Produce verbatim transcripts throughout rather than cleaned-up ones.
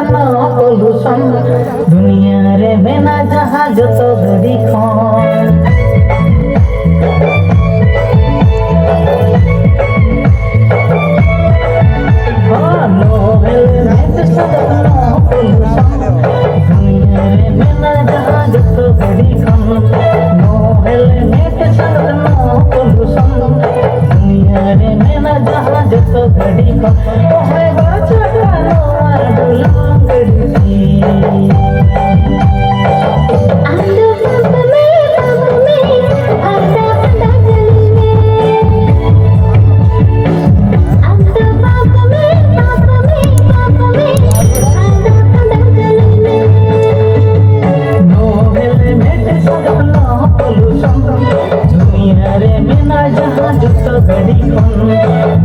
ᱱᱚᱣᱟ pollution ᱫᱩᱱᱤᱭᱟᱹ ᱨᱮ ᱢᱮᱱᱟᱜ ᱡᱟᱦᱟᱸ ᱡᱚᱛᱚ ᱜᱟᱹᱰᱤ ᱠᱷᱚᱱ᱾ ᱦᱚᱸ, no helmet ᱥᱟᱫᱚᱢ ᱱᱚᱣᱟ pollution ᱫᱩᱱᱤᱭᱟᱹ ᱨᱮ ᱢᱮᱱᱟᱜ ᱡᱟᱦᱟᱸ ᱡᱚᱛᱚ ᱜᱟᱹᱰᱤ ᱠᱷᱚᱱ᱾ No helmet ᱥᱟᱫᱚᱢ ᱱᱚᱣᱟ pollution ᱫᱩᱱᱤᱭᱟᱹ ᱨᱮ ᱢᱮᱱᱟᱜ ᱡᱟᱦᱟᱸ ᱡᱚᱛᱚ ᱜᱟᱹᱰᱤ ᱠᱷᱚᱱ᱾ ᱚᱦᱚᱭ ᱵᱟᱪᱷᱟ ᱱᱚᱣᱟ ᱰᱩᱞᱩᱝ ᱜᱟᱹᱰᱤ᱾ ᱟᱢ ᱫᱚ ᱵᱟᱯ ᱢᱮ, ᱵᱟᱯ ᱢᱮ, ᱟᱨ ᱫᱟᱜ ᱫᱟᱜ ᱡᱟᱹᱞᱤ ᱢᱮ᱾ ᱟᱢ ᱫᱚ ᱵᱟᱯ ᱢᱮ, ᱵᱟᱯ ᱢᱮ, ᱵᱟᱯ ᱢᱮ, ᱟᱨ ᱫᱟᱜ ᱫᱟᱜ ᱡᱟᱹᱞᱤ ᱢᱮ᱾ No helmet ᱥᱟᱫᱚᱢ ᱱᱚᱣᱟ pollution ᱫᱩᱱᱤᱭᱟᱹ ᱨᱮ ᱢᱮᱱᱟᱜ ᱡᱟᱦᱟᱸ ᱡᱚᱛᱚ ᱜᱟᱹᱰᱤ ᱠᱷᱚᱱ᱾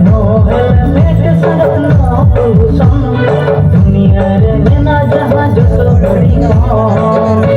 No helmet ᱥᱟᱫᱚᱢ ᱱᱚᱣᱟ pollution ᱫᱩᱱᱤᱭᱟᱹ ᱨᱮ ᱢᱮᱱᱟᱜ ᱡᱟᱦᱟᱸ ᱡᱚᱛᱚ ᱜᱟᱹᱰᱤ ᱠᱷᱚᱱ᱾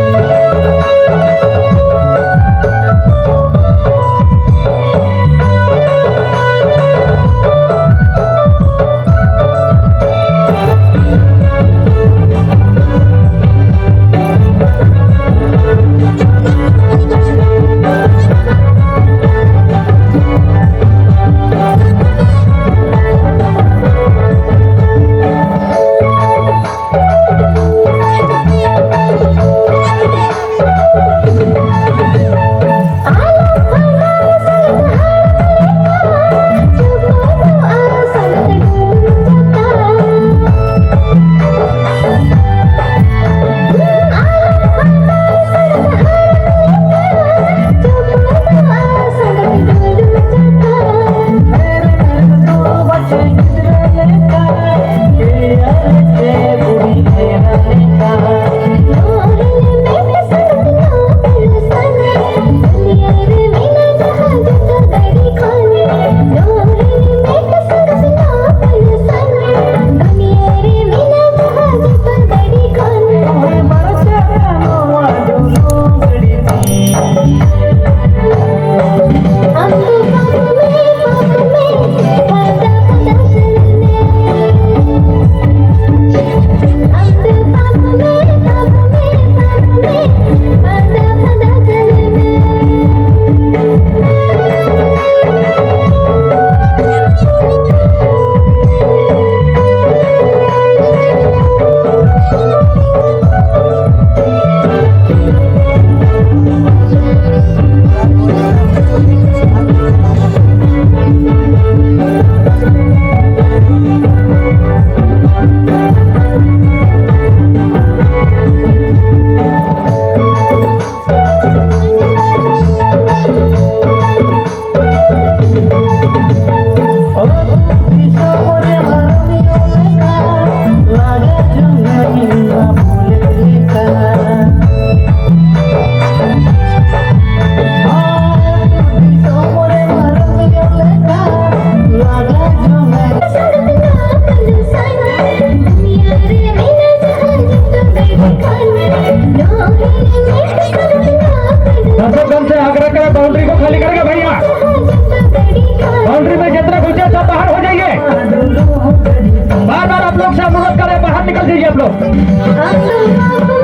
आप लोग,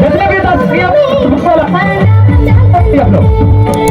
जितने भी दस, ये आप लोग,